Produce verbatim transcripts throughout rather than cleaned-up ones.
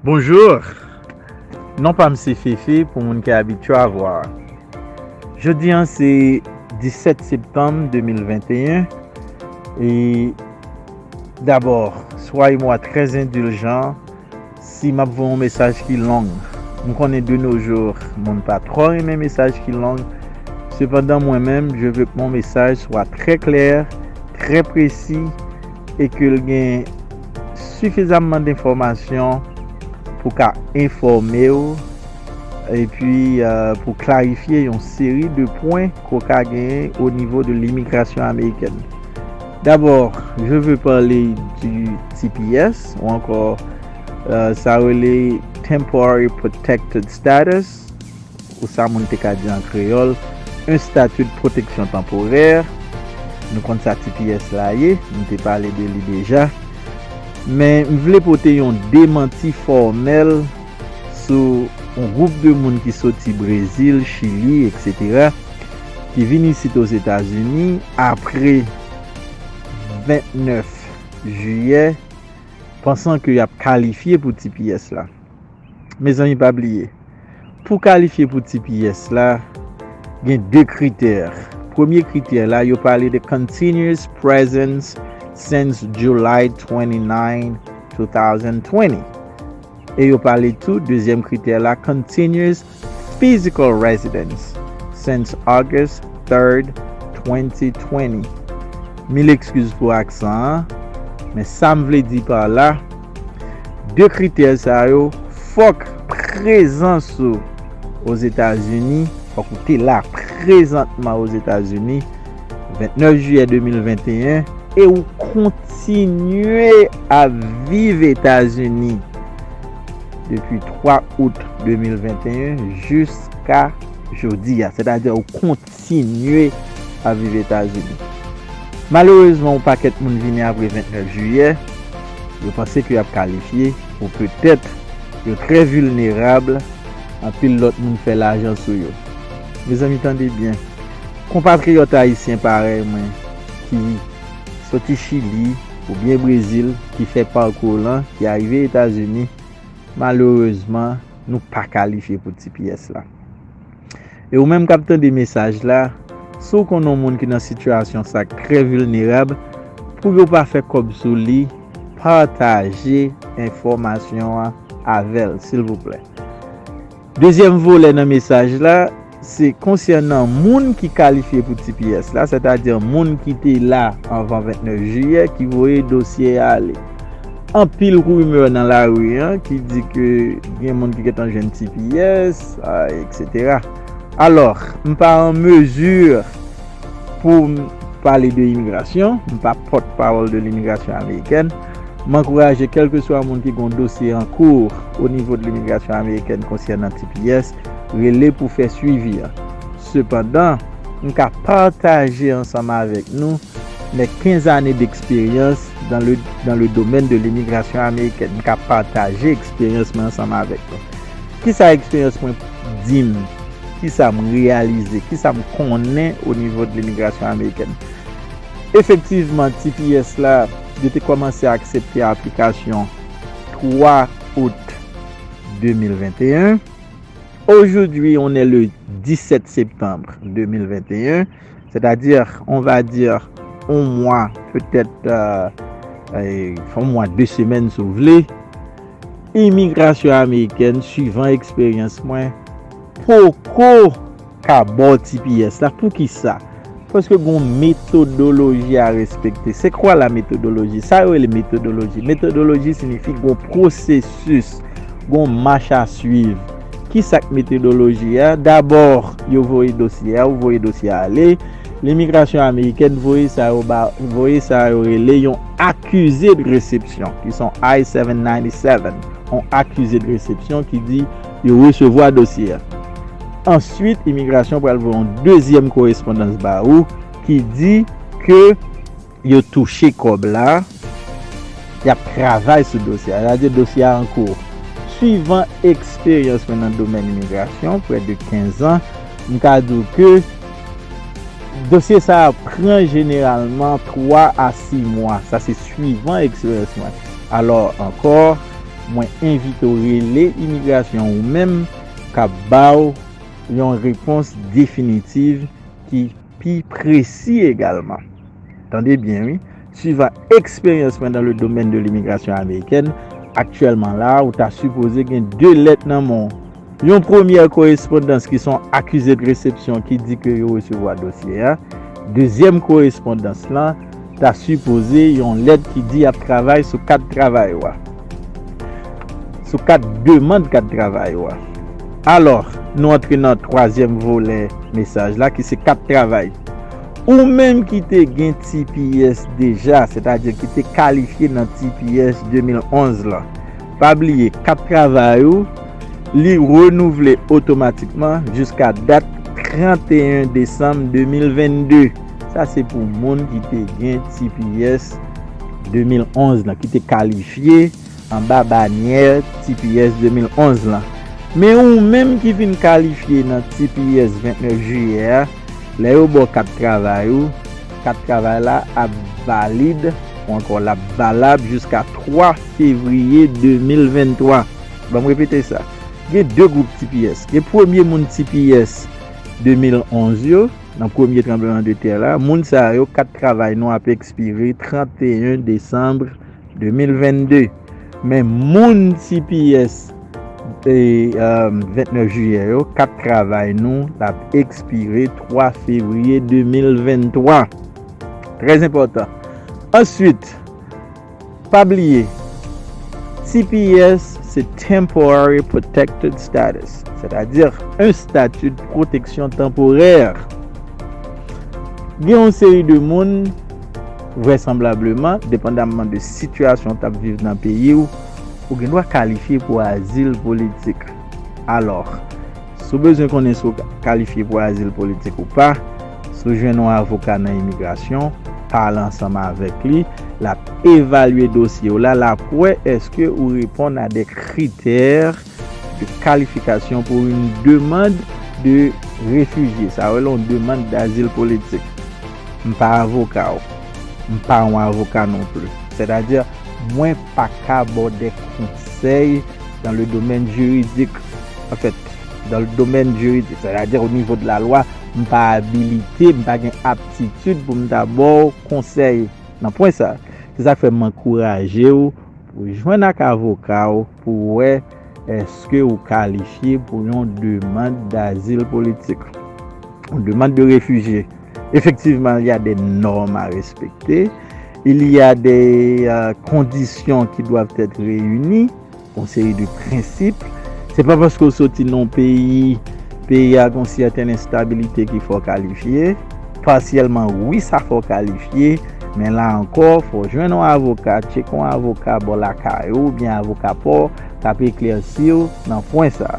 Bonjour. Non pa m se Fefe pou moun ki abitye a vwa. Jodi an se disèt septanm de mil venteyen. E dabò, soyez-moi très indulgent si m ap voye yon mesaj ki long. M konnen de nos jours, moun pa twò renmen mesaj ki long. Sepandan, mwen menm, je veux que mon message soit très clair, très précis, e ke l gen sifizamman denfòmasyon pou ka enfòme w, epi euh, pou klarifye yon seri de pwen ke w ka genyen o nivo de limigrasyon amerikèn. Dabò, je veux parler du T P S, ou ankò euh, sa rele Temporary Protected Status, ou sa moun te ka di an kreyòl, un statut de protection temporaire. Nou konn sa T P S la ye, nou te pale de li deja. Men m vle pote yon demanti fòmèl sou yon gwoup de moun ki soti Brezil, Chili, et cetera, ki vin isit Ozetazini apre vennèf jiyè, pansan ke y ap kalifye pou T P S la. Mezanmi, pa bliye, pou kalifye pou T P S la, gen de kritè. Premye kritè la, yo pale de continuous presence since July twenty-nine, two thousand twenty. E yo pale tou, dezyèm kritè la, continuous physical residence since August third, twenty twenty. Mil ekskiz pou aksan an, men sa m vle di pa la, de kritè sa yo, fòk prezans ou Ozetazini, fòk ou te la prezantman Ozetazini, vennèf jiyè de mil venteyen, e ou kontinye ap viv Etazini depi twa out de mil venteyen jiska jodi a, sètadi ou kontinye ap viv Etazini. Malerezman, yon pakèt moun vini apre vennèf jiyè, yo panse ke y ap kalifye, ou petèt yo trè vilnerab, anpil lòt moun fè lajan sou yo. Mezanmi, tande byen. Konpatriyòt ayisyen parèy mwen ki soti Chili oubyen Brezil, ki fè pakou lan, ki arive Etazini, malerezman, nou pa kalifye pou T P S la. E ou menm k ap tande mesaj la, si w konnen yon moun ki nan sitiyasyon sa k trè vilnerab, pou yo pa fè kòb sou li, pataje enfòmasyon an avè l, silvouplè. Dezyèm volè nan mesaj la, se konsènan moun ki kalifye pou T P S la, sètadi moun ki te la anvan vennèf jiyè, ki voye dosye a ale. Anpil rimè nan lari an ki di ke gen moun ki gentan jwenn T P S, ah, et cetera. Alò, m pa an mezi pou m pale de imigrasyon, m pa pòtpawòl de limigrasyon amerikèn. M ankouraje kèlkeswa moun ki gen yon dosye an kou o nivo de limigrasyon amerikèn konsènan T P S, rele pou fè swivi an. Sepandan, m ka pataje ansanm avèk nou mes quinze années d'expérience dans le, dans le domaine de l'immigration américaine. M ka pataje eksperyans mwen ansanm avèk nou. Kisa eksperyans mwen di m? Kisa m reyalize? Kisa m konnen o nivo de limigrasyon amerikèn? Efektivman, T P S la, yo te kòmanse aksepte aplikasyon twa out de mil venteyen. Aujourd'hui, on est le dix-sept septembre deux mille vingt et un, c'est-à-dire, on va dire, un mois, peut-être, euh, euh, un mois, deux semaines, si vous voulez. Imigrasyon amerikèn, suivan eksperyans mwen, poko ka ba w T P S la. Poukisa? Paske gon metodoloji a respekte. C'est quoi la méthodologie? Sa yo rele metodoloji. Metodoloji siyifi gon pwosesis, gon mach a swiv. Kisa k metodoloji a? Dabò, yo voye dosye a, ou voye dosye a ale. Limigrasyon amerikèn voye sa yo ba, voye sa yo rele yon accusé de réception, ki son I seven ninety-seven, yon accusé de réception ki di yo resevwa dosye a. Answit, imigrasyon pral voye yon dezyèm korespondans ba ou ki di ke yo touche kòb la, y ap travay sou dosye a. Sètadi dosye a an kou. Suivan eksperyans mwen nan domèn imigrasyon, prè de kenz an, m ka di w ke dosye sa a pran jeneralman twa a sis mwa. Sa se suivan eksperyans mwen. Alò, ankò, mwen envite w rele imigrasyon ou menm k ap ba w yon repons definitiv ki pi presi egalman. Tande byen, wi. Suivan eksperyans mwen dans le domaine de l'immigration américaine, aktyèlman la, ou ta sipoze gen de lèt nan men w. Yon premyè korespondans ki se yon accusé de réception ki di ke yo resevwa dosye a. Dezyèm korespondans lan ta sipoze yon lèt ki di y ap travay sou kat travay ou a. Sou kat demann kat travay ou a. Alò, nou antre nan twazyèm volè mesaj la ki se kat travay. Ou menm ki te gen T P S deja, sètadi ki te kalifye nan T P S de mil onz lan, pa bliye kat travay ou, li renouvle otomatikman jiska dat trannteyen desanm de mil vennde. Sa se pou moun ki te gen T P S de mil onz lan, ki te kalifye anba banyè T P S de mil onz lan. Men ou menm ki vin kalifye nan T P S vennèf jiyè a, lè yo ba w kat travay ou, kat travay la ap valid, ou ankò l ap valab jiska twa fevriye de mil venntwa. Ban m repete sa. Gen de gwoup T P S. Gen premye moun T P S de mil onz yo, nan premye tranblemanntè la, moun sa yo, kat travay nou ap ekspire trannteyen desanm de mil vennde. Men moun T P S e, um, vennèf jiyè yo, kat travay nou l ap ekspire twa fevriye de mil venntwa. Trè enpòtan. Answit, pa bliye, T P S se Temporary Protected Status, sètadi yon estati de pwoteksyon tanporè. Gen yon seri de moun, vrèsanblableman, depandamman de sitiyasyon w t ap viv nan peyi w, ou gen dwa kalifye pou azil politik. Alò, si w bezwen konnen si w kalifye pou azil politik ou pa, si w jwenn yon avoka nan imigrasyon, pale ansanm avèk li, l ap evalye dosye w la, l ap wè èske ou reponn a de kritè de kalifikasyon pou yon demann de refijye, sa yo rele yon demann dazil politik. M pa avoka w. M pa yon avoka non plis. Sètadi, mwen pa ka ba w de konsèy dans le domaine juridique. Anfèt, dans le domaine juridique, sètadi o nivo de la lwa, m pa abilite, m pa gen aptitid pou m ta ba w konsèy nan pwen sa. Se sa k fè m ankouraje w pou w jwenn ak avoka w pou w wè èske ou kalifye pou yon demann dazil politik, yon demann de refijye. Effectivement, il y a des normes à respecter, il y a des, euh, conditions qui doivent être réunies, yon seri de prensip. Se pa paske w soti nan yon peyi, peyi a gen yon sèten enstabilite ki fè w kalifye. Pasyèlman, wi, sa fè w kalifye, men la ankò, fò w jwenn yon avoka, tcheke yon avoka bò lakay ou, oubyen avoka pa w, k ap eklèsi w nan pwen sa.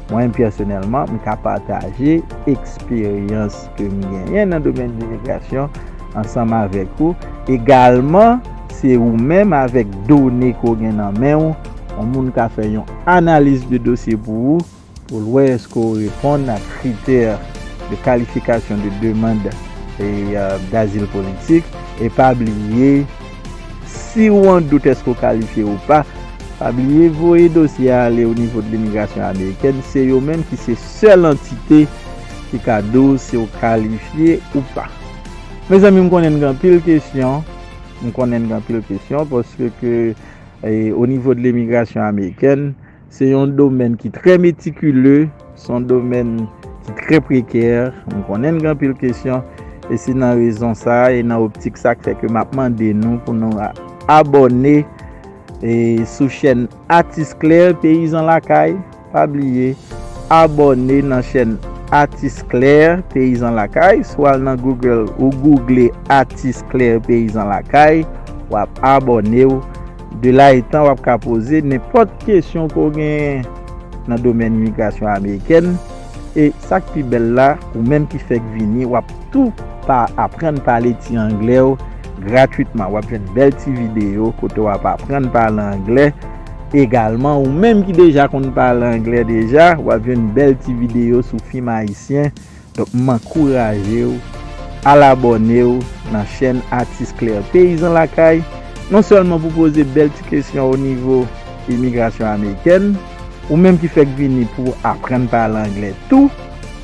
Mwen, pèsonèlman, m ka pataje eksperyans ke m genyen nan domèn imigrasyon ansanm avèk ou. Egalman, se ou menm avèk done ke w gen nan men w, yon moun ka fè yon analiz de dosye pou ou, pou l wè èske w reponn a kritè de kalifikasyon de demann e, euh, dazil politik. E pa bliye, si w an dout èske w kalifye ou pa, pa bliye voye dosye a ale o nivo de limigrasyon amerikèn. Se yo menm ki se sèl antite ki ka di w si w kalifye ou pa. Mezanmi, m konnen n gen anpil kesyon. M konnen n gen anpil kesyon paske ke, e, o nivo de limigrasyon amerikèn, se yon domèn ki trè metikile, se yon domèn ki trè prekè. M konnen n gen anpil kesyon, e se nan rezon sa a, e nan optik sa k fè ke m ap mande nou pou nou a-, abòne, e, sou chèn Atis Klè, Peyizan Lakay. Pa bliye, abòne nan chèn Atis Klè, Peyizan Lakay. Si w al nan Google, ou google Atis Klè, Peyizan Lakay, w ap abòne w. De la etan, w ap ka poze nenpòt kesyon ke w genyen nan domèn imigrasyon amerikèn. E sa k pi bèl la, ou menm ki fèk vini, w ap tou pa aprann pale ti anglè w gratwitman. W ap jwenn bèl ti videyo kote w ap aprann pale anglè. Egalman, ou menm ki deja konn pale anglè deja, w ap jwenn bèl ti videyo sou fim ayisyen. Donk, m ankouraje w al abòne w nan chèn Atis Klè, Peyizan Lakay, non sèlman pou poze bèl ti kesyon o nivo imigrasyon amerikèn, ou menm ki fèk vini pou aprann pale anglè tou,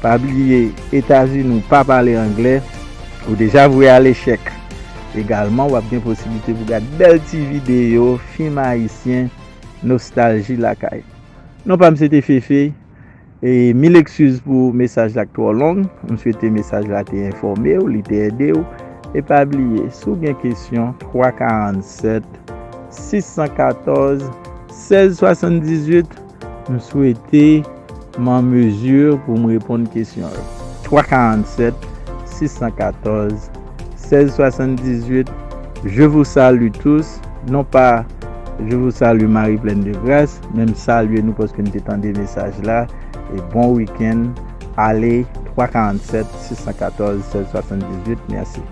pa bliye, Etazini ou pa pale anglè, ou deja voye al echèk. Egalman, w ap gen posiblite pou gad bèl ti videyo fim ayisyen, nostalji lakay. Non pa m se te Fefe, e mil eskiz pou mesaj la k twò long. M swete mesaj la te enfòme w, li te ede w. E pa bliye, si w gen kesyon, twa karannsèt, sis san katòz, sèz swasanndizuit, m swete m an mezi pou m reponn kesyon yo. Twa karannsèt, sis san katòz, sèz swasanndizuit. Je vous salue tous. Non pa je vous salue Marie pleine de grâce, men m salye nou paske n te tande mesaj la. E bon wikenn. Ale, twa karannsèt, sis san katòz, sèz swasanndizuit. Mèsi.